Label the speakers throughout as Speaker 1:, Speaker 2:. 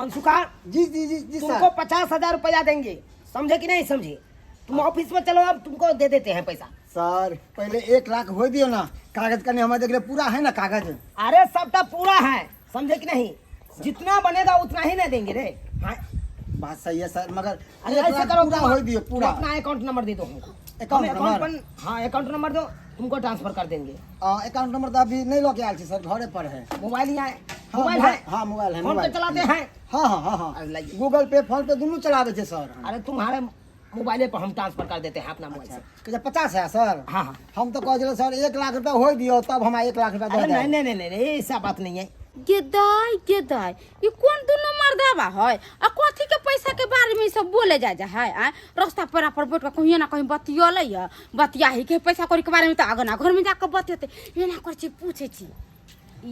Speaker 1: अंशुका।
Speaker 2: जी जी जी जी sir.
Speaker 1: तुमको 50,000 रुपया देंगे, समझे कि नहीं समझे? तुम ऑफिस में चलो, अब तुमको दे देते हैं पैसा।
Speaker 2: सर पहले 1 लाख हो दियो ना, कागज कने हमारे देख ले, पूरा है ना कागज?
Speaker 1: अरे सबटा पूरा है, समझे कि नहीं? जितना बनेगा उतना ही ना देंगे रे। हाँ।
Speaker 2: बात सही है सर, मगर
Speaker 1: अरे
Speaker 2: एक
Speaker 1: ऐसे
Speaker 2: लाख
Speaker 1: करो,
Speaker 2: पूरा
Speaker 1: तुम
Speaker 2: हो दियो पूरा।
Speaker 1: अपना अकाउंट नंबर दे दो हमको।
Speaker 2: अकाउंट
Speaker 1: हम अकाउंट
Speaker 2: नंबर?
Speaker 1: पर, हाँ, अकाउंट नंबर दो, तुमको ट्रांसफर कर देंगे।
Speaker 2: अकाउंट नंबर तो अभी नहीं लऽ के आयल छी सर, घरे पर है।
Speaker 1: मोबाइल यहाँ है?
Speaker 2: हाँ,
Speaker 1: मोबाइल है?
Speaker 2: हाँ, मोबाइल है।
Speaker 1: फोन पे
Speaker 2: मोबाइल।
Speaker 1: चलाते हैं?
Speaker 2: हाँ हाँ हाँ हाँ।
Speaker 1: अरे लाइए।
Speaker 2: गूगल पे, फोन पे दुनू चलाबै छै सर।
Speaker 1: अरे तुम्हारे मोबाइले पर हम ट्रांसफर कर देते हैं अपना मोबाइल से।
Speaker 2: अच्छा, 50 है सर?
Speaker 1: हाँ हाँ।
Speaker 2: हम तो कह दिलो सर, 1 लाख रुपया हो दियो तब हमरा 1 लाख रुपया
Speaker 1: अरे
Speaker 2: दे
Speaker 1: नहीं
Speaker 2: देब।
Speaker 1: नहीं नहीं नहीं नहीं, ऐसा बात नहीं है।
Speaker 3: गेदाय गेदाय, ई कोन दुनू मर्दाबा है आ कथी के पैसा के बारे में ई सब बोले जाय जा है? आय रास्ता पेरा पर बैठ के कहीं ना कहीं बतियले है, बतियाही के पैसा कौड़ी के बारे में तो आगना घर में जाके बतियते। एना करै छी, पूछै छी।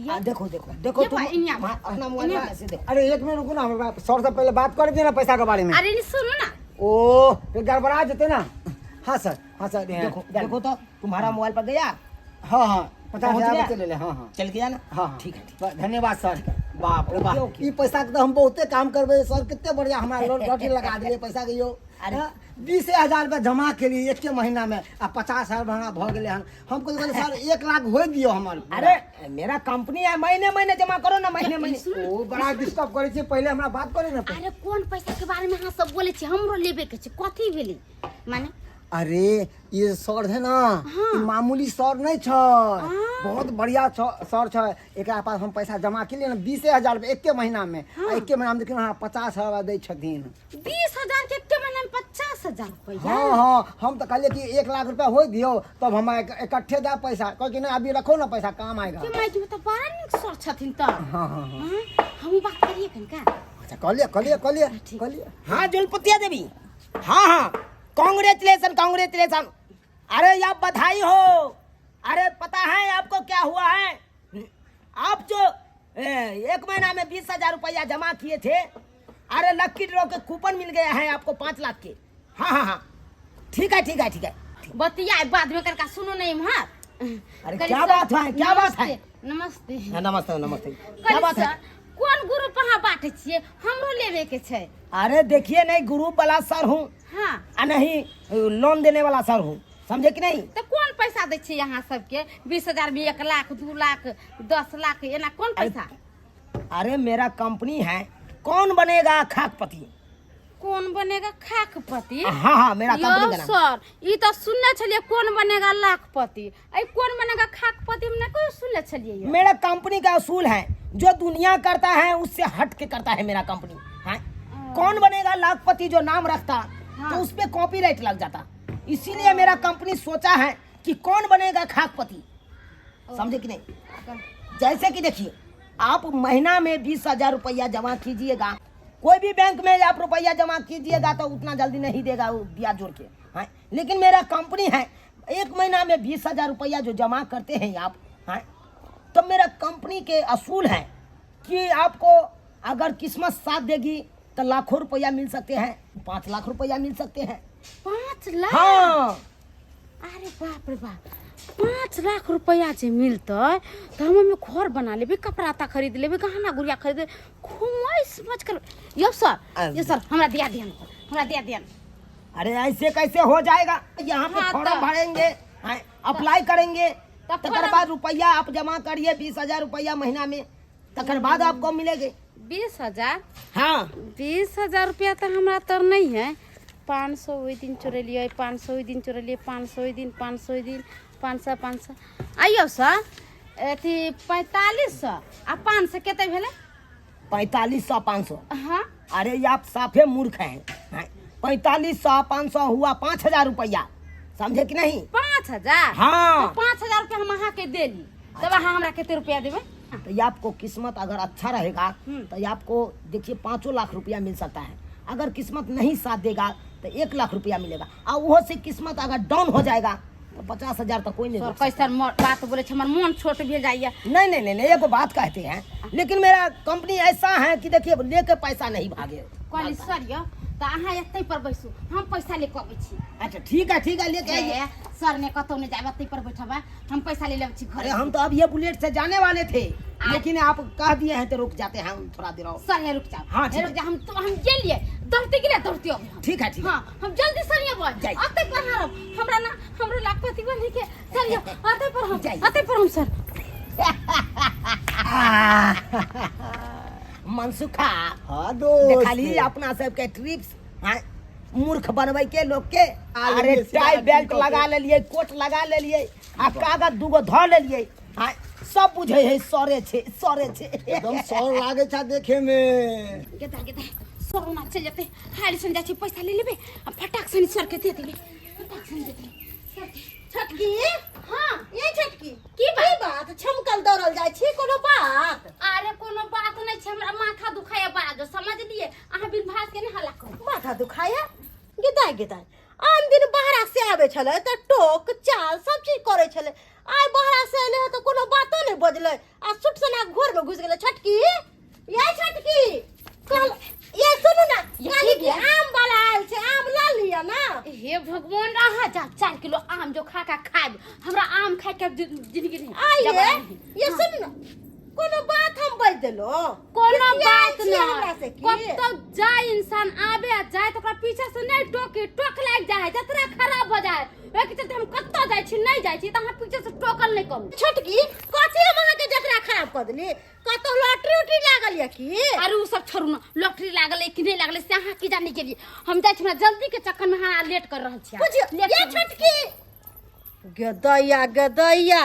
Speaker 1: आ, देखो देखो देखो,
Speaker 3: ये
Speaker 1: तुम
Speaker 3: बा, इन्हें बा।
Speaker 1: हाँ, अपना मोबाइल
Speaker 3: इन्हें
Speaker 1: में ऐसे देखो।
Speaker 2: अरे एक मिनट रुकू ना, हमरा सर से पहले बात कर दियो ना पैसा के बारे में।
Speaker 3: अरे सुनू ना।
Speaker 2: ओ फिर गड़बड़ा जेते ना। हाँ सर, हाँ सर।
Speaker 1: देखो देखो तो तुम्हारा मोबाइल पर गया?
Speaker 2: हाँ हाँ, पचास
Speaker 1: पहुँच
Speaker 2: हजार
Speaker 1: गया?
Speaker 2: चले ले, हाँ हाँ।
Speaker 1: चल गया ना?
Speaker 2: हाँ हाँ।
Speaker 1: ठीक है, ठीक।
Speaker 2: धन्यवाद सर, बाप रे बाप।
Speaker 1: Okay, okay.
Speaker 2: ई पैसा के तो हम बहुते काम करबै सर, कते बढ़िया हमरा लोन लॉटरी लगा दिए पैसा के यो।
Speaker 1: अरे।
Speaker 2: अरे 20,000 रुपया जमा केलिए एके महीना में आ 50,000 हमरा भऽ गेलै हन। हम कहलियै सर, 1 लाख हो दियो हमर।
Speaker 1: अरे मेरा कंपनी है, महीने महीने जमा करो ना, महीने महीने।
Speaker 2: ओ बड़ा डिस्टर्ब करै छै, पहिले हमरा बात करे ना।
Speaker 3: अरे कोन पैसा के बारे में अहाँ सब बोले छी? हमरो लेबे के छै, कथी भेलै माने?
Speaker 2: अरे ये सर है ना, ई मामूली सर नहीं छै, बहुत बढ़िया सर छै। एकरा पास हम पैसा जमा केलिए ना 20,000 रुपया एके महीना में, आ एके महीना में देखियौ हमरा 50,000 दै छथिन।
Speaker 3: 20,000 के एके महीना में 50,000 रुपया?
Speaker 2: हाँ हाँ, हम तो कहलिए कि 1 लाख रुपया हो दियो तब हम इकट्ठे दे पैसा। कह कि नहीं, अभी रखो ना, पैसा काम आएगा।
Speaker 3: के माइक में तो बड़ा नीक सर छथिन तऽ।
Speaker 2: हाँ हाँ हाँ।
Speaker 3: हाँ, हमहूँ बात करिए कनिका।
Speaker 2: अच्छा, कहलिए कहलिए कहलिए।
Speaker 3: ठीक।
Speaker 2: कहलिए।
Speaker 1: हाँ जुलपतिया देवी, हाँ हाँ, कॉन्ग्रेचुलेसन कॉन्ग्रेचुलेसन, अरे आप बधाई हो। अरे पता है आपको क्या हुआ है? आप जो एक महीना में 20,000 रुपया जमा किए थे, अरे लक्की ड्रॉ के कूपन मिल गया है आपको 5 लाख के। हाँ हाँ हाँ, ठीक है ठीक है ठीक है।
Speaker 3: बतिया बाद में कनिका, सुनू नहीं इम्हर।
Speaker 1: अरे
Speaker 3: कनी
Speaker 1: क्या
Speaker 3: सर,
Speaker 1: बात है, क्या बात है?
Speaker 3: नमस्ते, नमस्ते।
Speaker 1: हाँ, नमस्ते नमस्ते, क्या
Speaker 3: कनी
Speaker 1: बात है?
Speaker 3: सर, कोन ग्रुप अहाँ बांटै छियै? हमरो लेबे के छै।
Speaker 1: अरे देखिए, नहीं ग्रुप वाला सर हूँ आ नहीं लोन देने वाला सर हूँ, समझे कि नहीं?
Speaker 3: तऽ कोन पैसा दै छियै अहाँ सबके? 20,000 में 1 लाख, 2 लाख, 10 लाख, एना कोन पैसा?
Speaker 1: अरे मेरा कंपनी है कौन बनेगा खाकपति।
Speaker 3: कौन बनेगा खाकपति?
Speaker 1: हाँ हाँ, मेरा कंपनी
Speaker 3: यौ
Speaker 1: का नाम।
Speaker 3: सर, ई तऽ सुनने छलियै कौन बनेगा लाखपति, ऐ कौन बनेगा खाकपति हम नहि कहियो सुनने छलियै यौ।
Speaker 1: मेरा कंपनी का असूल है, जो दुनिया करता है उससे हट के करता है मेरा कंपनी है। कौन बनेगा लाखपति जो नाम रखता तो उस पे कॉपीराइट लग जाता, इसीलिए मेरा कंपनी सोचा है कि कौन बनेगा खाकपति, समझे कि नहीं? जैसे कि देखिए, आप महीना में 20,000 रुपया जमा कीजिएगा, कोई भी बैंक में आप रुपया जमा कीजिएगा तो उतना जल्दी नहीं देगा वो ब्याज जोड़ के, हाँ। लेकिन मेरा कंपनी है, एक महीना में 20,000 रुपया जो जमा करते हैं आप, हाँ, तो मेरा कंपनी के असूल है कि आपको अगर किस्मत साथ देगी तो लाखों रुपया मिल सकते हैं, 5 लाख रुपया मिल सकते हैं।
Speaker 3: 5 लाख?
Speaker 1: हाँ।
Speaker 3: अरे बाप रे बाप, 5 लाख रुपया जे मिलतै तऽ हम ओहिमे घर बना लेबै, कपड़ा लत्ता खरीद लेबै, गहना गुड़िया खरीद लेबै, खूब ऐश मौज करबै। यौ सर, यौ सर, हमरा दिया दियन, हमरा दिया दियन।
Speaker 1: अरे ऐसे कैसे हो जाएगा? यहाँ पे फॉर्म भरेंगे, हाँ, अप्लाई करेंगे,
Speaker 3: तब
Speaker 1: तकर
Speaker 3: फॉर्म-
Speaker 1: बाद रुपया आप जमा करिए 20,000 रुपया महीना में, तकर बाद आपको मिलेगी।
Speaker 3: 20,000?
Speaker 1: हाँ।
Speaker 3: 20,000 रुपया तऽ हमरा तर नहि है। 500 ओहि दिन चोरेलियै, 500 ओहि दिन चोरेलियै, 500 ओहि दिन, 500 ओहि दिन, 500, 500। आइयौ सर, अथी 4500 आ 500 कते भेलै?
Speaker 1: 4500 500?
Speaker 3: हाँ।
Speaker 1: अरे ये आप साफे मूर्ख हैं, हैं? 4500 500 हुआ 5,000 रुपया, समझे कि नहीं?
Speaker 3: 5,000?
Speaker 1: हाँ।
Speaker 3: तऽ 5,000 रुपया हम अहाँके देली तब अहाँ हमरा कते रुपया देबै?
Speaker 1: तो ये आपको किस्मत अगर अच्छा रहेगा तो ये आपको देखिए 5 लाख रुपया मिल सकता है। अगर किस्मत नहीं साथ देगा तो 1 लाख रुपया मिलेगा, और वो से किस्मत अगर डाउन हो जाएगा तो तो 50,000 तो कोई नहीं
Speaker 3: सर
Speaker 1: रोक सकता।
Speaker 3: कैसन बात बोले छै, हमर मन छोट भेल जाइए।
Speaker 1: नहीं नहीं नहीं नहीं, एगो बात कहते हैं, लेकिन मेरा कंपनी ऐसा है कि देखिए लेके पैसा नहीं भागे।
Speaker 3: कहली सर यौ तऽ अहाँ एतै पर बैसू, हम पैसा ले कऽ अबै छी।
Speaker 1: अच्छा ठीक है ठीक है, लेके आइए।
Speaker 3: हे, सर ने कतौ नहि जायब, एतै पर बैठबै, हम पैसा ले लेबै छी
Speaker 1: अरे
Speaker 3: घरे।
Speaker 1: हम तो अब ये बुलेट से जाने वाले थे, लेकिन आप कह दिए हैं तो रुक जाते हैं हम थोड़ा देर और।
Speaker 3: सर हे रुक जाओ।
Speaker 1: हाँ, ठीक
Speaker 3: हे रुक
Speaker 1: है।
Speaker 3: जाओ, हम तो हम गेलिए दौड़ते गेलिए दौड़ते अबै हम।
Speaker 1: ठीक है, ठीक है।
Speaker 3: हाँ हम जल्दी सर अबै।
Speaker 1: जाइए।
Speaker 3: अतै पर हारब हमरा ना, हमरो लाखपति बने के सर यौ, अतै पर हम,
Speaker 1: जाइए।
Speaker 3: अतै पर हम सर।
Speaker 1: मनसुखा
Speaker 2: हाँ दोस्त
Speaker 1: देखली अपना सबके ट्रिप्स, हाँ, मूर्ख बनबै के लोग के।
Speaker 2: आ
Speaker 1: अरे
Speaker 2: लेलियै, सीधा
Speaker 1: टाई बेल्ट
Speaker 2: कऽ के।
Speaker 1: लगा लेलियै, कोट लगा लेलियै आ कागज दूगो धऽ लेलियै, हाँ, सब बुझै है सरे छै सरे छै।
Speaker 2: एकदम सर लागे छा देखे में।
Speaker 3: गेदा गेदा सर ओना चलि जेतै, हारि सन जाइ छै, पैसा ले लेबै आ फटाक सन सर के दे देबै, फटाक सन दे देबै सर के।
Speaker 4: छोटकी।
Speaker 3: हाँ।
Speaker 4: ये छोटकी।
Speaker 3: की बात?
Speaker 4: की बात छमकल दौड़ल जाइ छी, कोनो बात?
Speaker 3: अरे कोनो बात नहि छै, हमरा माथा दुखाया बड़ा जो समझलिए, अहाँ बिन भात के नहि हल्ला करू।
Speaker 4: माथा दुखाया? गेदाय गेदाय आन दिन बाहरा से आबै छलै तऽ टोक चाल सब चीज करै छलै, आइ बाहरा से एलै तऽ कोनो बातो नहि बजलै आ सुट सना घर में घुसि गेलै। छोटकी ये छोटकी कहल ये सुनू ना,
Speaker 3: ये
Speaker 4: कहली
Speaker 3: की
Speaker 4: कि
Speaker 3: भेल?
Speaker 4: आम वाला आयल छै, आम लऽ लिअ ना।
Speaker 3: हे भगवान, अहाँ जा 4 किलो आम जो खा खा खायब, हमरा आम खाय के जिंदगी नहीं।
Speaker 4: आइए
Speaker 3: जबान नहीं।
Speaker 4: ये सुनू ना, कोनो बात हम बज देलहुँ?
Speaker 3: कोनो
Speaker 4: खिसियाल
Speaker 3: बात
Speaker 4: छियै हमरा
Speaker 3: नहीं,
Speaker 4: से की?
Speaker 3: कतौ जाय इंसान आबे आ जाय तऽ ओकरा पीछा से नहीं टोके, टोक लागि जाय है, जतरा खराब हो जाय है। ओहिके चलते हम कतौ जाइ छी नहीं जाइ छी तऽ अहाँ पीछे से टोकल नहीं करू।
Speaker 4: छोटकी कथी हम अहाँके जतरा खराब कऽ देली? कतौ लॉटरी उटरी लागल या की?
Speaker 3: अरे उ सब छोड़ू ना, लॉटरी लागल है कि नहीं लागल है से अहाँ की जाने के लिए, हम जाइ छी, हमरा जल्दी के चक्कर में अहाँ लेट कर रहल छी।
Speaker 4: बुझियौ
Speaker 3: लेट
Speaker 4: ये
Speaker 3: कर रहल छी।
Speaker 4: छोटकी गदैया गदैया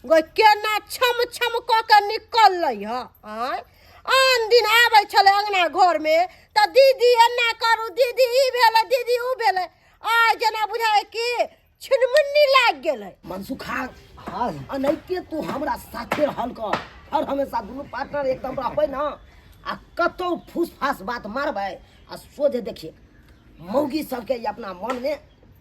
Speaker 4: गो केना छम छम कऽ के निकललै ह। आँय आन दिन आबै छलै अंगना घरमे तऽ दीदी एना करू, दीदी ई भेलै, दीदी उ भेलै, आइ जेना बुझाइ कि छिनमुन्नी लागि गेलै।
Speaker 1: मनसुखा
Speaker 2: हाँ।
Speaker 1: अनैते तू हमरा साथे रहल कर, हर हमेशा दुनू पार्टनर एकदम रहबै ना, आ कतौ फूस फास बात मारबै आ सोझे देखिए मौगी सबके ई अपना मन में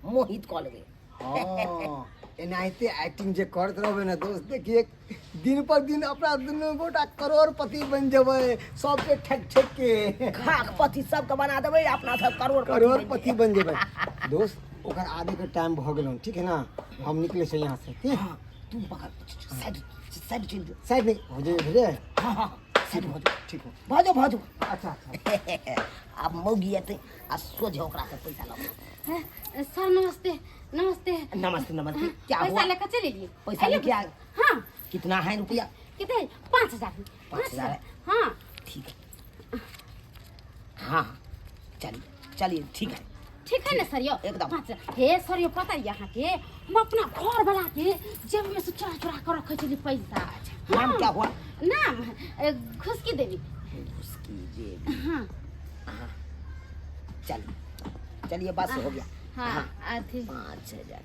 Speaker 1: मोहित कऽ लेबै।
Speaker 2: हाँ, एनाहिते एक्टिंग जे करैत रहबै ने दोस्त, देखिए दिन पर दिन अपना दुनू गोटा करोड़पति बनि जेबै, सबके ठक ठक के
Speaker 1: खाकपति सबके बना देबै, अपना सब करोड़पति बनि
Speaker 2: करोड़पति बनि जेबै। दोस्त ओकर आबे के टाइम भऽ गेल हन, ठीक है ना, हम निकले छै यहाँ से, ठीक?
Speaker 1: हाँ, तुम पकड़, साइड साइड चलि जो।
Speaker 2: साइड नहीं हो जाइए भेजे?
Speaker 1: हाँ हाँ साइड भऽ जो।
Speaker 2: ठीक हो।
Speaker 1: भऽ जो, भऽ जो।
Speaker 2: अच्छा अच्छा।
Speaker 1: आब मौगी एतै आ सोझे ओकरा से पैसा लऽ लेबै।
Speaker 3: हैं, सर नमस्ते नमस्ते।
Speaker 1: नमस्ते नमस्ते। क्या
Speaker 3: पैसा
Speaker 1: हुआ?
Speaker 3: लेकर चले लिए।
Speaker 1: पैसा
Speaker 3: अरे
Speaker 1: लेके आए?
Speaker 3: हाँ।
Speaker 1: कितना है रुपया?
Speaker 3: कितने? 5,000।
Speaker 1: 5,000 है।
Speaker 3: हाँ।
Speaker 1: ठीक है। हाँ चलिए चलिए ठीक है।
Speaker 3: ठीक है ना सर यो?
Speaker 1: एकदम।
Speaker 3: 5,000। हे सर यो पता है यहाँ के हम अपना घर वाला के जेब में से चुरा चुरा कर रखे छली पैसा।
Speaker 1: अच्छा। नाम
Speaker 3: हाँ।
Speaker 1: क्या हुआ?
Speaker 3: नाम, घुसकी देवी।
Speaker 1: घुसकी देवी।
Speaker 3: हाँ।
Speaker 1: हाँ। चलिए चलिए बस हो गया।
Speaker 3: हाँ,
Speaker 1: हाँ।
Speaker 3: अथी।
Speaker 1: 5,000।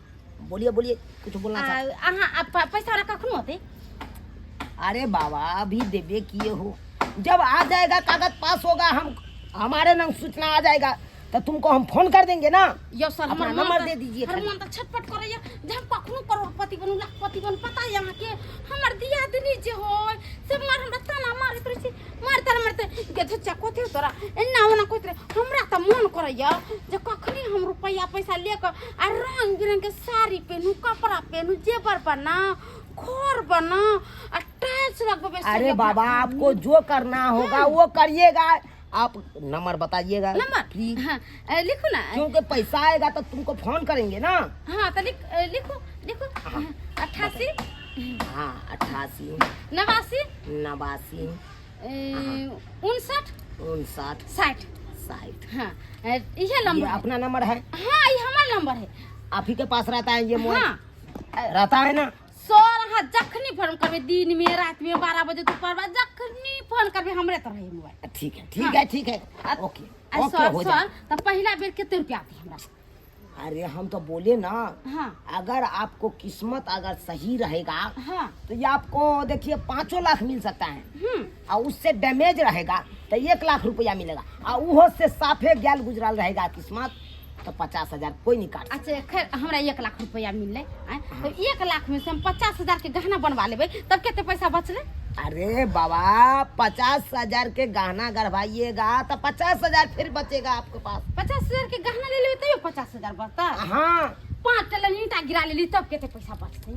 Speaker 1: बोलिए बोलिए कुछ बोलना चाहते?
Speaker 3: अहाँ, आ, पैसा वाला कखनो होते?
Speaker 1: अरे बाबा अभी देबे किए हो, जब आ जाएगा कागज पास होगा, हम हमारे नाम सूचना आ जाएगा तो तुमको हम फोन कर देंगे ना।
Speaker 3: यो सर,
Speaker 1: अपना
Speaker 3: हमर मन
Speaker 1: नंबर
Speaker 3: तऽ-
Speaker 1: दे दीजिए
Speaker 3: हमर
Speaker 1: खाली।
Speaker 3: मन तऽ छटपट करैया जे हम कखनो करोड़पति बनू लाखपति बनू। पता है अहाँ के हमर दियादनी जे होय से मार हमरा ताना मारैत रहै छै, मार ताना मारते गे धुच्चा कथी हौ तोरा एना ओना कहैत रहै। हमरा तऽ मन करैया जे कखनी हम रुपैआ पैसा ले कऽ आ रंग बिरंग के साड़ी पेनू, कपड़ा पेनू, जेवर बनाउ, घर बनाउ आ टाइल्स लगबेबै।
Speaker 1: अरे बाबा आपको जो करना होगा वो करिएगा, आप नंबर बताइएगा
Speaker 3: नंबर?
Speaker 1: प्लीज।
Speaker 3: हाँ, लिखो ना।
Speaker 1: क्योंकि पैसा आएगा तो तुमको फोन करेंगे ना।
Speaker 3: हाँ तो लिखो लिखो।
Speaker 1: हाँ।
Speaker 3: 88।
Speaker 1: हाँ, 88।
Speaker 3: 89।
Speaker 1: 89।
Speaker 3: 59।
Speaker 1: 59।
Speaker 3: 60।
Speaker 1: 60।
Speaker 3: हाँ, यह नंबर
Speaker 1: ये
Speaker 3: है।
Speaker 1: अपना नंबर है?
Speaker 3: हाँ ये हमारा नंबर है।
Speaker 1: आप ही के पास रहता है ये मोबाइल?
Speaker 3: हाँ।
Speaker 1: रहता है ना?
Speaker 3: सर अहाँ जखनी फोन करबे दिन में रात में 12 बजे दोपहर बाद जखनी फोन करबे हमरे तो रहे मोबाइल।
Speaker 1: ठीक है ठीक है ठीक है। ओके, ओके,
Speaker 3: सर,
Speaker 1: हो जाए।
Speaker 3: सर, तो पहला बेर कितने रुपया आती हमरा?
Speaker 1: अरे हम तो बोले ना,
Speaker 3: हाँ।
Speaker 1: अगर आपको किस्मत अगर सही रहेगा,
Speaker 3: हाँ।
Speaker 1: तो ये आपको देखिए 5 लाख मिल सकता है। और उससे डैमेज रहेगा तो 1 लाख रुपया मिलेगा, और वो से साफे गैल गुजराल रहेगा किस्मत तो 50,000 कोई नहीं काट।
Speaker 3: अच्छा खैर हमरा 1 लाख रुपया मिललै आँय, तो 1 लाख में से हम 50,000 के गहना बनवा लेबै तब कते पैसा बचलै?
Speaker 1: अरे बाबा 50,000 के गहना गढ़वाइएगा तो 50,000 फिर बचेगा आपके पास।
Speaker 3: 50,000 के गहना ले लेबै तैयो 50,000 बचतै?
Speaker 1: हाँ।
Speaker 3: 5 टा ईंटा गिरा लेली तब कते पैसा बचतै?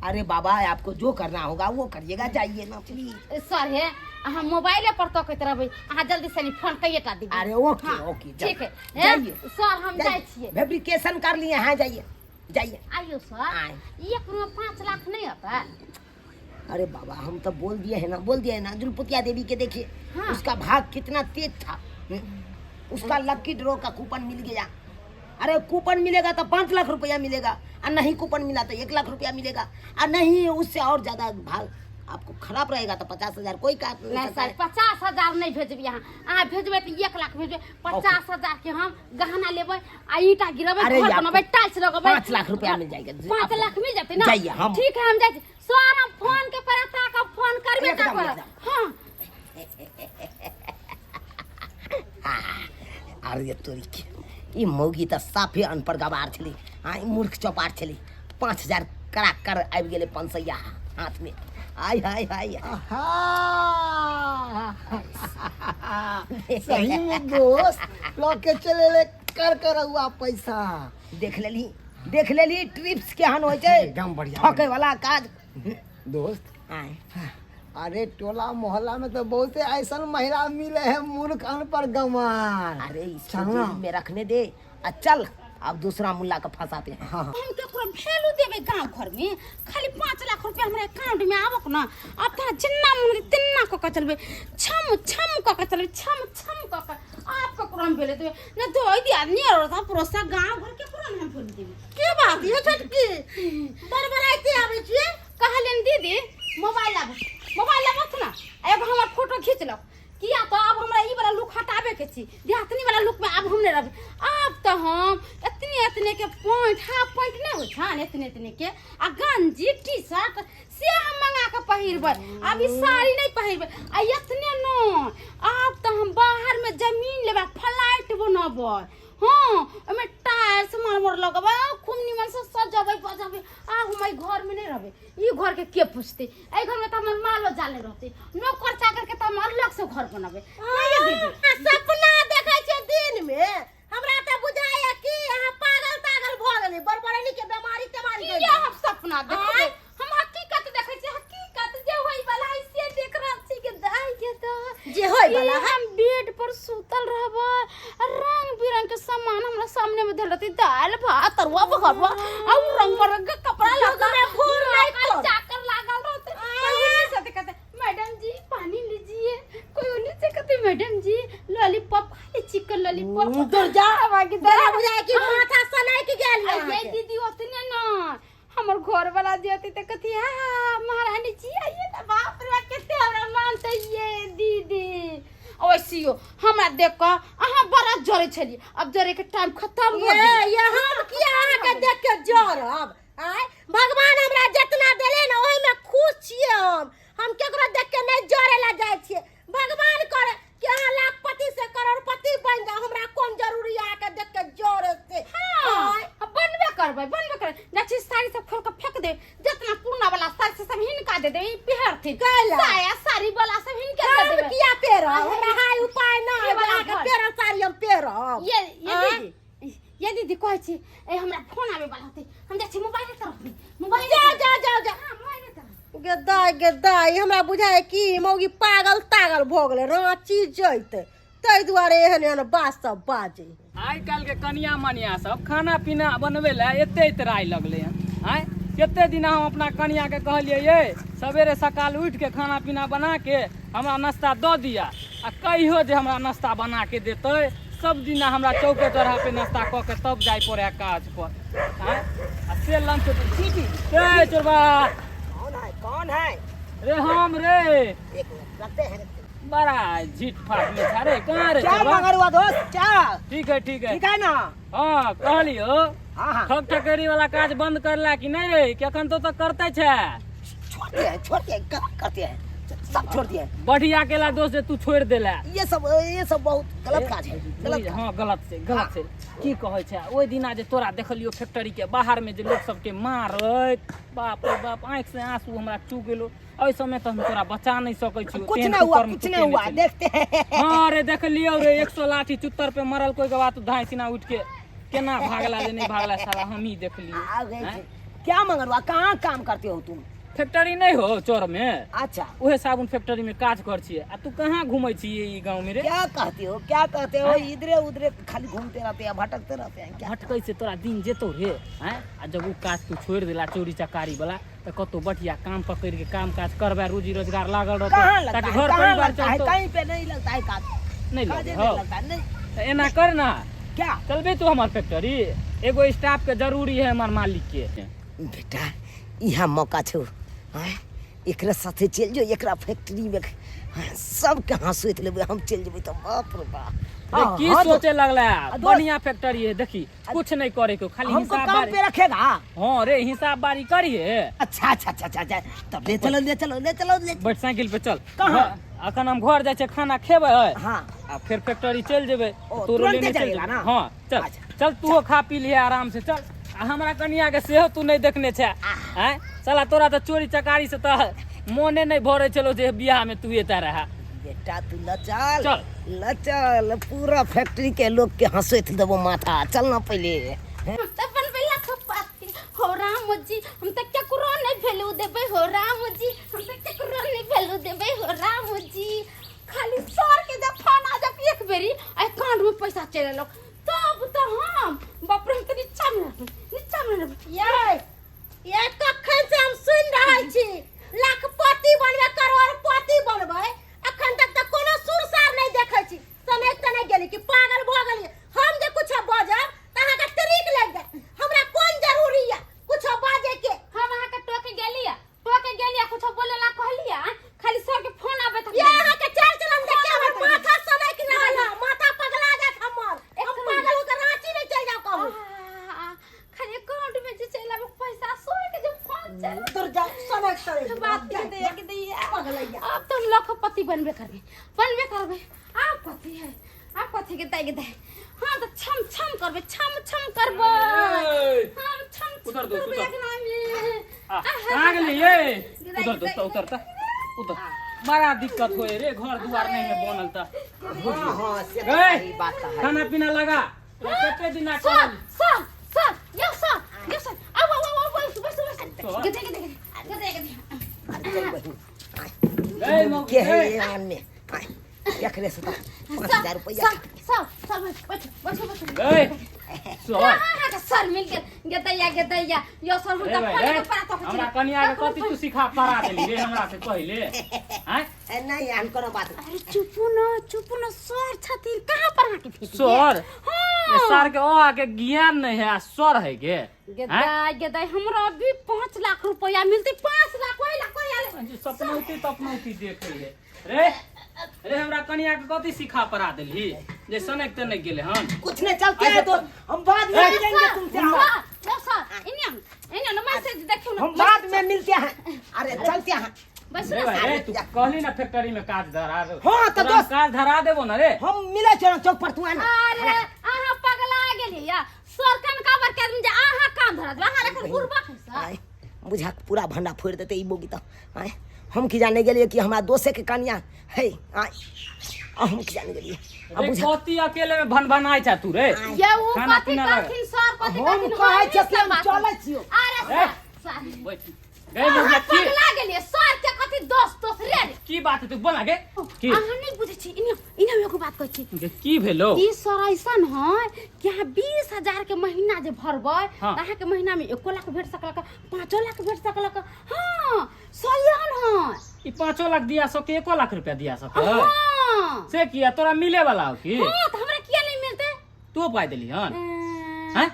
Speaker 1: अरे बाबा आपको जो करना होगा वो करिएगा, जाइए ना प्लीज।
Speaker 3: सर हे अहाँ मोबाइले पर तकैत रहबै, अहाँ जल्दी से फोन कइए टा दिबै।
Speaker 1: अरे ओके
Speaker 3: हाँ,
Speaker 1: ओके
Speaker 3: ठीक है।
Speaker 1: जाइए।
Speaker 3: सर हम जाइ छियै।
Speaker 1: वेरिफिकेशन कर लिए। हाँ जाइए जाइए।
Speaker 3: आइयो सर।
Speaker 1: आए।
Speaker 3: एक रुपया 5 लाख नहीं होता?
Speaker 1: अरे बाबा हम तो बोल दिए है ना, बोल दिए है ना। जुलपुतिया देवी के देखिए।
Speaker 3: हाँ।
Speaker 1: उसका भाग कितना तेज था। उसका लकी ड्रॉ का कूपन मिल गया। अरे कूपन मिलेगा तो 5 लाख रुपया मिलेगा, और नहीं कूपन मिला तो 1 लाख रुपया मिलेगा, और नहीं उससे और ज्यादा भाग आपको खराब रहेगा तो 50,000 कोई काट नहीं
Speaker 3: नहीं
Speaker 1: सकता
Speaker 3: सर
Speaker 1: है।
Speaker 3: 50,000 नहीं भेजबे यहाँ, अहाँ भेजबे तो 1 लाख भेजबे। 50,000 के हम गहना लेबै आ ईंटा गिरेबै,
Speaker 1: अरे
Speaker 3: घर
Speaker 1: यार,
Speaker 3: बनबै, टाइल्स लगेबै।
Speaker 1: 5 लाख रुपया मिल जाएगा।
Speaker 3: 5 लाख मिल जेतै ना?
Speaker 1: जाइए, हम-
Speaker 3: ठीक है हम जाइ छी। सर हम फोन के पर ताकब, फोन करबे टा
Speaker 1: एकदम,
Speaker 3: करब।
Speaker 1: एकदम।
Speaker 3: हाँ।
Speaker 1: अरे तोरी के ई मौगी तऽ साफे अनपढ़ गवार छलै। हाँ ई मूर्ख चौपार छलै। 5,000 करा कर आबि गेलै 500 हाथ में। आय हाय हाय।
Speaker 2: सही में दोस्त लऽ के चले ले कर कर हुआ पैसा।
Speaker 1: देख लेली, देख लेली ट्रिप्स केहन होइ छै।
Speaker 2: एकदम बढ़िया।
Speaker 1: ठकै वाला काज।
Speaker 2: दोस्त
Speaker 1: आय।
Speaker 2: अरे टोला मोहल्ला में तो बहुत ऐसा महिला मिले है मूर्ख अनपढ़ गंवार।
Speaker 1: अरे इसको
Speaker 2: चलो ना।
Speaker 1: जेल में रखने दे आ चल अब दूसरा मुल्ला के फंसाते हैं।
Speaker 2: हाँ।
Speaker 3: हम केकरो वैल्यू देबै गांव घर में? खाली 5 लाख रुपया हमरा अकाउंट में आवक ना, अब तोरा जिन्ना मन तिन्ना क के चलबै, छम छम क के चलबै, छम छम क के। आप केकरो हम वैल्यू देबै ना? दो आदमी अड़ोसा पड़ोसा गांव घर केकरो हम वैल्यू देबै?
Speaker 4: के बात ये छोटकी बड़बड़ाइते आबै छियै?
Speaker 3: कहलियनि दीदी मोबाइल आबू, मोबाइल आबत ना एगो हमर फोटो खींच लक, किया तो अब हमरा ई वाला लुक हटाबे के छी, देहातनी वाला लुक में अब हम नहीं रहबै। अब तो हम एतने एतने के पैंट, हाफ पैंट नहीं होइ छन, एतने एतने के आ गंजी टी शर्ट से हम मंगा के पहिरबै, अब ई साड़ी नहीं पहिरबै। आ एतने न अब तो हम बाहर में जमीन लेबै, फ्लाइट बनबै। हाँ ओहिमे टाइल्स मार्बल लगबै, खूब निमन से सजबै बजबै। आ हम एहि घर में नहीं रहबै, ई घर के के पूछतै? एहि घर में तऽ हमर मालो जाल रहतै, नौकर चाकर के तऽ हम अलग से घर बनबै। नहीं दीदी
Speaker 4: सपना देखै छियै दिन में, हमरा तऽ बुझाइया कि अहाँ पागल तागल भऽ गेलियै, बड़बड़ैनी के बेमारी तेमारी
Speaker 3: किया हम सपना देखबै? हम हकीकत देखै छियै, हकीकत जे होय वाला है से देख रहल छी के दाइ के दाइ
Speaker 4: जे होय वाला
Speaker 3: ई हम बेड पर सुतल रहबै, रंग बिरंग के सामान हमरा सामने में धरल रहतै, दालि भात तरुआ बघरुआ आ उ रंग बिरंग के कपड़ा लत्ता,
Speaker 4: फूल नहीं
Speaker 3: नौकर चाकर लागल रहतै। कोई उन्हीं से कहतै मैडम जी पानी लीजिए, कोई उन्हीं से कहतै मैडम जी लॉलीपॉप खा ली, चिकन लॉलीपॉप।
Speaker 4: दूर जा,
Speaker 3: बाकी
Speaker 4: जरा बुझाय कि माथा सनाइ के गेल
Speaker 3: आ ये दीदी ओतने ना हमर घर वाला जे होते त कथी हा महारानी जी आइए ना, बाप रे कते हमरा मानते ये दीदी। ओइसियो हमरा देख क अहाँ बड़ा जरे छलियै, अब जरे के टाइम खत्म भऽ
Speaker 4: ये
Speaker 3: गेल।
Speaker 4: ये हम किया अहाँ के देख के जरब? आय भगवान हमरा जितना देले ना ओहि में खुश छियै हम। हम केकरो देख के नहीं जरे ला जाइ छियै। भगवान करे कि अहाँ लाखपति से करोड़पति बन जाओ, हमरा कोन जरूरी अहाँ के देख के जरे से?
Speaker 3: हाँ,
Speaker 4: आय।
Speaker 3: अब बनबे करबै, बनबे करबै। जाइ छी साड़ी सब खोल के फेंक दे, जितना पुरना वाला साड़ी से सब हिनका दे दे, ई पहिरथिन।
Speaker 4: कैला?
Speaker 3: साया साड़ी वाला सब हिनके दे
Speaker 4: हम
Speaker 3: देबै।
Speaker 4: किया पहिरब?
Speaker 3: आय,
Speaker 4: हमरा हाय उपाय ना
Speaker 3: ये वाला
Speaker 4: अहाँके
Speaker 3: घर।
Speaker 4: पहिरब साड़ी हम पहिरब।
Speaker 3: ये ये
Speaker 4: आय?
Speaker 3: दीदी, ये दीदी कहै छी ए हमरा फोन आबै वाला होतै, हम जाइ छी मोबाइल तरफ, मोबाइल
Speaker 4: जा जा जा जा।
Speaker 3: हाँ, मोबाइल तरफ।
Speaker 4: गदाइ गदाइ हमरा बुझाइ कि मौगी पागल तागल भऽ गेलै, राँची जैतै ताहि दुआरे एहन एहन बात सब बाजै।
Speaker 5: आइ काल्हि के कनिया मनिया सब खाना पीना बनबै लए एते इतराइ लगलै हन। आँय कते दिन हम अपना कनिया के कहलियै ये सवेरे सकाल उठि के खाना पीना बना के हमरा नाश्ता दऽ दिया, आ कहियो जे हमरा नाश्ता बना के देतै, सब दिना हमरा चौके चौराहा पे नाश्ता कऽ के तब जाय पड़े काज पर। आँय आ से लंच ए चोरबा।
Speaker 1: कौन है, कौन है
Speaker 5: रे? हम रे।
Speaker 1: एक मिनट रखते हैं, रखते हैं।
Speaker 5: बड़ा झीट फाट में छा रे, कहाँ रे
Speaker 1: क्या
Speaker 5: चोरबा?
Speaker 1: मगर हुआ दोस्त, क्या
Speaker 5: ठीक है, ठीक है।
Speaker 1: ठीक है ना?
Speaker 5: हाँ कहलियो।
Speaker 1: हाँ हाँ।
Speaker 5: ठक ठकेरी वाला काज बंद करला कि नहीं रे? कि अखन तो तक करते छे?
Speaker 1: छोड़ते हैं, छोड़ते हैं, कहाँ करते हैं। सब छोड़ दिए।
Speaker 5: बढ़िया केला दोस्त जे तू छोड़ देला।
Speaker 1: ये सब बहुत गलत काज है, गलत काज।
Speaker 5: हाँ, गलत छै, गलत छै। की कहै छै, ओहि दिना जे तोरा देखलियो फैक्ट्री के बाहर में जे लोक सबके मारैत, बाप रे बाप, आँखि से आंसू हमरा चू गेलो। एहि समय तऽ हम तोरा बचा नहि सकै छी।
Speaker 1: कुछ ना हुआ, कुछ नहीं हुआ, देखते हैं।
Speaker 5: हाँ रे, देखलियो रे, 100 लाठी चुत्तर पे मरल कोई के बाद धाई सिना उठ के केना भागला जे नहीं भागला, साला हम ही देखलियो।
Speaker 1: आ गए
Speaker 5: हैं?
Speaker 1: थे। क्या मंगरवा, कहाँ काम करते हो तुम?
Speaker 5: फैक्ट्री नहीं हो चौर में?
Speaker 1: अच्छा।
Speaker 5: उहे साबुन फैक्ट्री में काज कर छियै। आ तू कहाँ घूमै छियै ई गाँव में रे?
Speaker 1: क्या कहते हो, क्या कहते हो, इधरे उधरे खाली घूमते रहते हैं, भटकते रहते हैं क्या?
Speaker 5: भटकै से तोरा दिन जेतौ रे? हैं, आ जब उ काज तू छोड़ि देला चोरी चकारी वाला, तऽ कतौ बढ़िया काम पकड़ि के काम काज करबै, रोजी रोजगार लागल रहतौ,
Speaker 1: कहाँ लगता
Speaker 5: ताकि
Speaker 1: है,
Speaker 5: घर
Speaker 1: कहाँ
Speaker 5: परिवार
Speaker 1: लगता है?
Speaker 5: चलतौ।
Speaker 1: कहीं पे नहीं लगता है काज।
Speaker 5: नहीं
Speaker 1: काजे
Speaker 5: लगे
Speaker 1: नहीं
Speaker 5: हो।
Speaker 1: लगता है, नहीं।
Speaker 5: तऽ एना कर ना।
Speaker 1: क्या?
Speaker 5: चलबे तू हमर फैक्ट्री? एगो स्टाफ के जरूरी है हमर मालिक के।
Speaker 1: बेटा, यहाँ मौका छौ। हाँ, एकरा साथे चलि जो एकरा फैक्ट्री में। हाँ, सबके हंसोइत लेबै हम, चलि जेबै तऽ बाप रे बाप।
Speaker 5: रे,
Speaker 1: हाँ,
Speaker 5: की
Speaker 1: हाँ, तो
Speaker 5: सोचे लगला?
Speaker 1: दोस्त-
Speaker 5: बढ़िया फैक्ट्री है, देखी, कुछ नहीं करे को, खाली
Speaker 1: हमको
Speaker 5: हिसाब
Speaker 1: काम
Speaker 5: बारी
Speaker 1: पे रखेगा?
Speaker 5: हाँ रे, हिसाब बारी करिए।
Speaker 1: अच्छा अच्छा अच्छा अच्छा अच्छा, तब ले चलो, ले चलो, ले चलो, ले।
Speaker 5: बैठ साइकिल पे, चल।
Speaker 1: कहाँ?
Speaker 5: अखन हम घर जाइ छियै, खाना खेबै।
Speaker 1: हाँ।
Speaker 5: आ फिर फैक्ट्री चलि जेबै।
Speaker 1: ओ,
Speaker 5: तोरो
Speaker 1: तुरन्ते
Speaker 5: लेने चलि
Speaker 1: जाइएगा
Speaker 5: जेबै।
Speaker 1: ना?
Speaker 5: हाँ, चल।
Speaker 1: अच्छा।
Speaker 5: चल, तूहो खा पी लिहे आराम से, चल। आ हमरा कनिया के सेहो तू नहि देखने छै। आँय साला, तोरा तऽ चोरी चकारी से तऽ मोने नहि भरै छलो जे बियाह में तू एता रहा।
Speaker 1: बेटा, तू ल चल।
Speaker 5: चल।
Speaker 1: ल चल, पूरा फैक्ट्री के लोग के हंसोइत देबो माथा। चल ना पहले।
Speaker 3: तऽ बनबै लखपति हो राम जी, हम तऽ केकरो नहि वैल्यू देबै हो राम जी, हम तऽ केकरो नहि वैल्यू देबै हो राम जी। खाली सर के जब फोन आ जाब एक बेरी, अकाउंट में पैसा चलि एलक, तब तऽ हम बाप रे, हम तऽ नीचा में रहबै, नीचा में रहबै।
Speaker 4: ये ये कखन से हम सुनि रहल छी, लखपति बनबै, करोड़पति बनबै, अखन तक तऽ कोनो सुरसार नहि देखै छी। सनक तनक गेली कि पागल भऽ गेली? हम जे कुछो बजब तऽ अहाँके तरीक लागि जायत। हमरा कोन जरूरी यऽ कुछो बाजै के?
Speaker 3: हम अहाँके टोके गेलियै, टोके गेलियै, कुछो बोले ला कहलियै? खाली सर के फोन आबै तक
Speaker 4: ये अहाँके चाल चलन देख के हमर माथा सनक रहल हँ, माथा पगला जायत हमर। हम पागल होकर रांची नहि चलि जाउ कहूँ।
Speaker 3: खाली अकाउंट में जे चलि आबै पैसा, सर के जे फोन चलि
Speaker 4: दूर जाउ, सनक सनक
Speaker 3: बात के दे के दैया।
Speaker 4: पगलैया।
Speaker 3: अब तो हम लखपति बनबे करबे, बनबे करबे। आब कथी है, आब कथी के दाई के दाई। हाँ, तो छम छम करबे, छम छम करबे हम, छम छम
Speaker 5: उतर दो,
Speaker 3: करबे।
Speaker 5: उतर।
Speaker 3: अगना में
Speaker 5: आ, कहाँ गेली ये? उतर दोस्त, उतर त, उतर। बड़ा दिक्कत होए रे, घर दुआर नहीं है बनल त।
Speaker 1: हाँ हाँ, से तो
Speaker 5: ए,
Speaker 1: सही बात है।
Speaker 5: खाना पीना लगा, तोरा कते दिना
Speaker 3: सर
Speaker 5: कहल।
Speaker 3: सर, सर, यो सर, यो सर, आओ आओ आओ, बैस बैस बैस।
Speaker 5: सर।
Speaker 3: गदे गदे गदे गदे।
Speaker 1: अरे चल बहिन।
Speaker 5: ए, मौगी,
Speaker 1: के है
Speaker 5: ए।
Speaker 1: ये आन में? आय, एकरे से तो 5,000 रुपया।
Speaker 3: सर सर सर, बैठ बैठ बैठ।
Speaker 5: ए, सर।
Speaker 3: हाँ हाँ, सर मिल गेल। गेदैया गेदैया, यो सर, हम
Speaker 5: ए
Speaker 3: तऽ
Speaker 5: भाई,
Speaker 3: फोन
Speaker 5: ए,
Speaker 3: के पड़ा तो
Speaker 5: हमरा कनिया के कथी तू सिखा पढ़ा देली रे हमरा से पहिले? आँय?
Speaker 1: ए, नहीं, एहन कोनो बात नहीं।
Speaker 3: अरे चुपू न, चुपू न, सर छथिन। कहाँ पर अहाँके भेट गेल?
Speaker 5: सर?
Speaker 3: हाँ।
Speaker 5: ए, सर के ओ आके ज्ञान नहीं है आ सर है के? आँय?
Speaker 3: गेदाय गेदाय, हमरा अभी 5 लाख रुपया मिलते, 5 लाख, ओहि लाख, ओहि लाख।
Speaker 5: जे सपनौती तपनौती देखै है रे। रे, हमरा कनिया के कथी सिखा पढ़ा देली जे सनक तनक गेले हन?
Speaker 1: कुछ नहीं, चलते हैं तो हम बाद में मिलेंगे तुमसे। आओ।
Speaker 3: सर, सर, इन्ने इन्ने न मैसेज देखियौ न।
Speaker 1: हम बाद में मिलते हैं। अरे चलते हैं।
Speaker 3: बैसू
Speaker 5: रे
Speaker 3: न।
Speaker 5: भाई रे, तू कहली ना फैक्ट्री में काज धरा दे।
Speaker 1: हाँ, तो
Speaker 5: तोरा हम
Speaker 1: दोस्त-
Speaker 5: काज धरा देबो ना रे।
Speaker 1: हम मिले चलो चौक पर, तू आना।
Speaker 3: अरे अहाँ पगला गेलियै या? सर कनका बड़ के आदमी जे अहाँ काम धरा देबै, अहाँ एखन बुड़बक है सर।
Speaker 1: आय, बुझा पूरा भंडा फोड़ देते ई बोगी तो। आय, हम की जाने गेलिए कि हमरा दोसे के कन्या है। आय, आ हम की जाने गेलिए आ
Speaker 5: रे,
Speaker 1: बुझा
Speaker 5: कथी अकेले में भन भनाइ छा तू रे?
Speaker 3: ये उ
Speaker 5: खाना
Speaker 3: कथी
Speaker 5: पीना लगा।
Speaker 3: कहथिन सर, कथी
Speaker 1: हम
Speaker 3: कहथिन?
Speaker 1: कहै
Speaker 3: हम
Speaker 1: छियै कि
Speaker 3: सब
Speaker 1: हम
Speaker 3: बात-
Speaker 1: चलै छियौ।
Speaker 3: अरे
Speaker 5: ए,
Speaker 3: सर, सर।
Speaker 5: बैठ गए बुझा
Speaker 3: अहाँ
Speaker 5: की
Speaker 3: पगला गेलियै? सर के कथी दोस्त दोस्त रे?
Speaker 5: की बात है, तू बोला गे की?
Speaker 3: अहाँ नहि बुझै छी। इन्ने इन्ने एगो बात कहै छी।
Speaker 5: गे, की भेलो?
Speaker 3: ई सर ऐसन है कि अहाँ 20,000 के महीना जे भरबै,
Speaker 5: हाँ।
Speaker 3: तऽ अहाँके महीना में 1 लाख भेट सकलक, 5 लाख भेट सकलक। हाँ, सही है।
Speaker 5: ई 5 लाख दिया सके, 1 लाख रुपया दिया सके?
Speaker 3: हाँ।
Speaker 5: से किया, तोरा मिले वाला हो की?
Speaker 3: हाँ, तऽ हमरा किया नहीं मिलते?
Speaker 5: तू पाइ देली हन? हैं?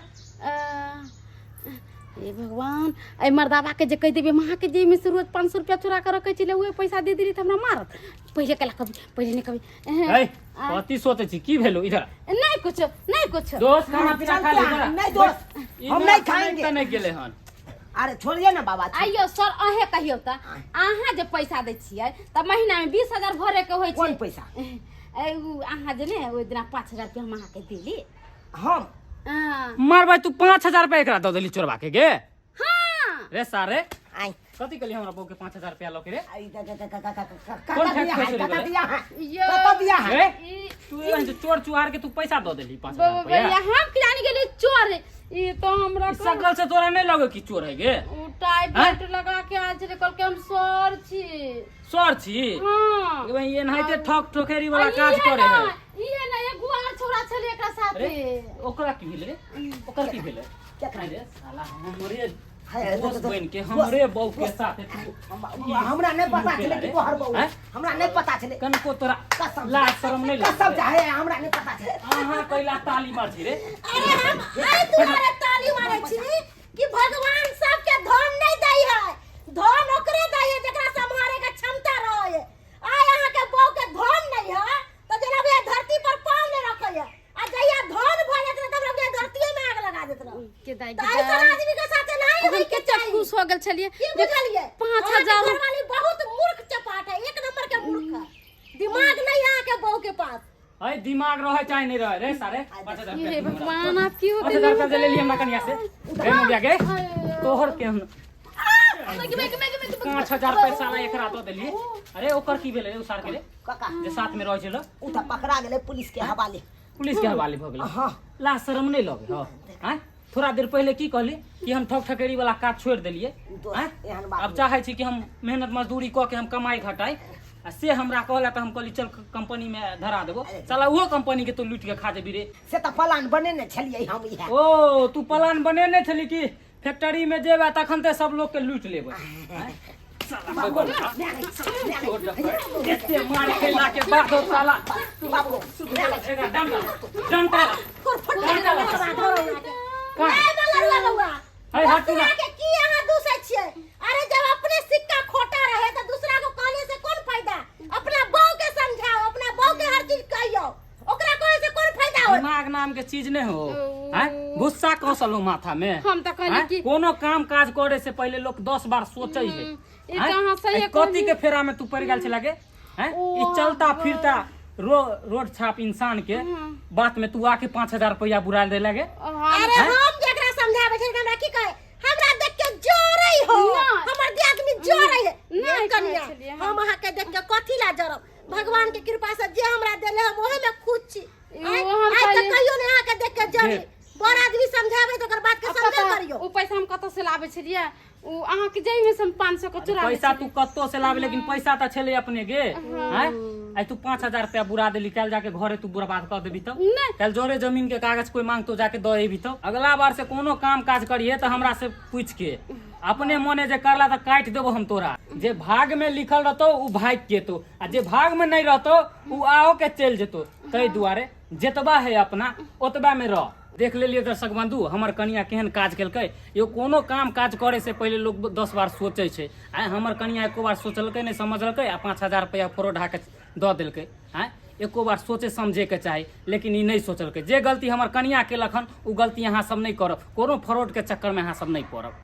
Speaker 3: हे भगवान, एहि मर्दाबा के जे कहि देबै माँ के जे एहिमे से रोज 500 रुपया चुरा के रखै छलै, उहे पैसा दे देली, तऽ हमरा मारत। पहिले केला कभी, पहिले नहीं कभी।
Speaker 5: ए, कथी सोचै छी? की भेलो? इधर आ।
Speaker 3: नहीं कुछ, नहीं कुछ।
Speaker 5: दोस्त, खाना पीना खा ले, इधर आ।
Speaker 1: नहीं दोस्त,
Speaker 5: ई
Speaker 1: हम
Speaker 5: ना
Speaker 1: नहीं
Speaker 5: सनक
Speaker 1: खाएंगे।
Speaker 5: तनक गेले हन।
Speaker 1: अरे छोड़िए ना बाबा छोड़।
Speaker 3: आइयो सर अहे कहियो त अहाँ जे पैसा दै छियै तऽ महीना में 20,000 भरे के होइ
Speaker 1: कोन
Speaker 3: छै।
Speaker 1: पैसा?
Speaker 3: ए, उ अहाँ जे ने ओहि दिना 5,000 रुपया हम अहाँके देली।
Speaker 1: हम
Speaker 3: हाँ।
Speaker 5: मारबै तू 5,000 रुपया एकरा दऽ देली चोरबा के गे।
Speaker 3: हाँ।
Speaker 5: रे सारे
Speaker 1: आई
Speaker 5: कथी कहली हमरा बहू के 5,000 रुपया लऽ के रे?
Speaker 1: आई का का का का का का
Speaker 5: कोन
Speaker 1: का दिया है
Speaker 5: फैक्ट्री
Speaker 1: का
Speaker 5: चोरी
Speaker 1: दिया है
Speaker 3: यो।
Speaker 1: कत दिया है?
Speaker 5: ए,
Speaker 3: ई-
Speaker 5: तू एहन जे चोर चुहार के तू पैसा दऽ देली 5,000 रुपया।
Speaker 3: भैया हम कि जानी गेली चोर है। ई तो हमरा
Speaker 5: ई शकल से तोरा नहीं लगे कि चोर है गे?
Speaker 3: उ टाई
Speaker 5: हैं?
Speaker 3: बेल्ट लगा के आयल छलै, कहलकै हम सर छी।
Speaker 5: सर छी?
Speaker 3: हाँ।
Speaker 5: ए भाई, एनाहिते ठक ठोकेरी वाला
Speaker 3: आ
Speaker 5: काज
Speaker 3: इहे
Speaker 5: करे है।
Speaker 3: ना, इहे ना एगो आर छोरा छलै एकरा साथे।
Speaker 5: अरे ओकरा की भेलै रे? ओकर की भेलै?
Speaker 1: केकरा?
Speaker 5: अरे साला हमरे
Speaker 1: है,
Speaker 5: दोस्त
Speaker 1: तो-
Speaker 5: बन के हमरे बहू के साथे तू
Speaker 1: हमरा नहीं पता छलै कि तोहर बहू
Speaker 5: हैं?
Speaker 1: हमरा नहीं पता छलै।
Speaker 5: कनको तोरा
Speaker 1: कसम से।
Speaker 5: लाज शरम नहीं
Speaker 1: कसम
Speaker 5: लगै?
Speaker 1: चाहे हमरा नहीं पता छलै।
Speaker 5: अहाँ कैला ताली मार छी रे?
Speaker 4: अरे हम एहि दुआरे ताली मारै छी कि भगवान सबके धन नहीं दै है, धन ओकरे दै है जकरा सम्हारे के क्षमता रहे है। आइ अहाँके बहू के धन नहीं है तऽ जेना बुझाइ धरती पर पाँव नहीं रखै है, आ जहिया धन भऽ जाइत रहै तब बुझाइ धरतीये में आग लगा देत रहै।
Speaker 3: के दाइ
Speaker 4: तऽ ऐसन आदमी के साथे नहीं
Speaker 3: हम
Speaker 4: होय के
Speaker 3: कते
Speaker 4: चाही।
Speaker 3: खुश हो गेल छलियै।
Speaker 4: की बुझलियै?
Speaker 3: पाँच
Speaker 4: अहाँके
Speaker 3: हजार
Speaker 4: घरवाली बहुत मूर्ख चपाट है, एक नंबर के मूर्ख है, दिमाग नहीं है अहाँके बहू के पास।
Speaker 5: अरे दिमाग रहे चाहे नहीं रहे रे सारे 5,000 रुपया
Speaker 3: हे
Speaker 5: दे हमरा।
Speaker 3: भगवान आप की होते
Speaker 5: 5,000 रुपया दे लेली हमरा कनिया से रे मुगिया के तोहर के हम 5,000 पैसा ला एकरा दऽ देली। अरे ओकर की भेलै रे उसार के रे?
Speaker 1: काका
Speaker 5: जे साथ में रहै छल
Speaker 1: उ तऽ पकड़ा गेलै पुलिस के हवाले।
Speaker 5: पुलिस के हवाले भऽ गेलै।
Speaker 1: हाँ।
Speaker 5: ला शरम नहीं लगे हो? आँय? थोड़ा देर पहले की कहली कि हम ठक ठकेरी वाला काज छोड़ि देलियै।
Speaker 1: दोस्त,
Speaker 5: आँय?
Speaker 1: एहन बात
Speaker 5: आब
Speaker 1: नहि।
Speaker 5: चाहै छी कि हम मेहनत मजदूरी कऽ के हम कमाई घटाई, आ से हमरा कहला तऽ हम कहली चल कंपनी में धरा देबो। साला ओहो कंपनी के तू लूटि के खा जेबी रे।
Speaker 1: से तऽ प्लान बनेने छलियै हम इएह।
Speaker 5: ओ तू प्लान बनेने छली कि फैक्ट्री में जेबे तखन ते सब लोग के लूटि लेबै। आँय? साला भगवान, एते मार खेला के बाद साला
Speaker 1: बाबू
Speaker 5: एकरा डंडा डंडा
Speaker 4: ए मगरुआ बउआ,
Speaker 5: है, हट तू ना।
Speaker 4: दूसरा के की अहाँ दूसै छियै? अरे जब अपने सिक्का खोटा रहे तो दूसरा को कहने से कौन फायदा? अपना बहू के समझाओ, अपना बहू के हर चीज कहियो, ओकरा कहे से कौन फायदा होय?
Speaker 5: दिमाग नाम के चीज नहीं हो। हैं? गुस्सा कौशल हो माथा में।
Speaker 3: हम तऽ कहली
Speaker 5: हैं?
Speaker 3: कि-
Speaker 5: कोनो काम काज करे से पहले लोग 10 बार सोचे है।
Speaker 3: ई तऽ अहाँ सहिए
Speaker 5: हैं? कथी के फेरा में तू पड़ गेल छे लगे? हैं? ई चलता फिरता रोड छाप इंसान के बात में तू आके 5,000 रुपया बुरा दे लगे।
Speaker 4: अरे हम जेकरा समझाबै छै हमरा की कहे, हमरा देख के जरै हो,
Speaker 3: नहि।
Speaker 4: हमर दियादनी जरै है।
Speaker 3: नहि
Speaker 4: नहि कनिया,
Speaker 3: कहै छलियै हम।
Speaker 4: हम अहाँ के देख के कथी ला जरब? भगवान के कृपा से जे हमरा देले हम ओहे में खुश छी।
Speaker 3: ओ हम
Speaker 4: आइ तक
Speaker 3: कहलियै-
Speaker 4: कहियो नहि अहाँ के देख के जरी।
Speaker 5: देख।
Speaker 4: बड़ आदमी समझाबै तऽ ओकर बात के
Speaker 3: आ
Speaker 4: समझे
Speaker 3: कतऽ-
Speaker 4: करियो।
Speaker 3: ओ पैसा हम कतऽ से लाबै छलियै? ओ अहाँके जेबी में से हम 500 के चुरा लै
Speaker 5: पैसा
Speaker 3: छलियै।
Speaker 5: तू कत्तो से लाबे लेकिन पैसा तऽ छलै अपने गे। हैं? आइ तू 5,000 रुपया बुरा देली, काल्हि जाके घरे तू बर्बाद कऽ देबी तब।
Speaker 3: नहि।
Speaker 5: काल्हि जोरे जमीन के कागज कोई मांगतो जाके दऽ एबी तब। अगला बार से कोनो काम काज करिहे तऽ हमरा से पूछ के, अपने मोने जे करला तऽ काटि देबो हम तोरा। जे भाग में लिखल रहतो उ भागि जेतो, आ जे भाग में नहीं रहतो उ आओ के चलि जेतो। ताहि दुआरे जतबा है अपना ओतबा में रह। देख लेलियै दर्शक बंधु हमर कनिया केहन काज केलकै। यो कोनो काम काज करे से पहिले लोग 10 बार सोचै छै। आँय हमर कनिया एको बार सोचलकै नहि समझलकै आ 5,000 रुपया फ्रॉड के दऽ देलकै। आँय एको बार सोचे समझे के चाही, लेकिन ई नहि सोचलकै। जे गलती हमर कनिया केलक हन उ गलती अहाँ सब नहि करब, कोनो फ्रॉड के चक्कर में अहाँ सब नहि पड़ब।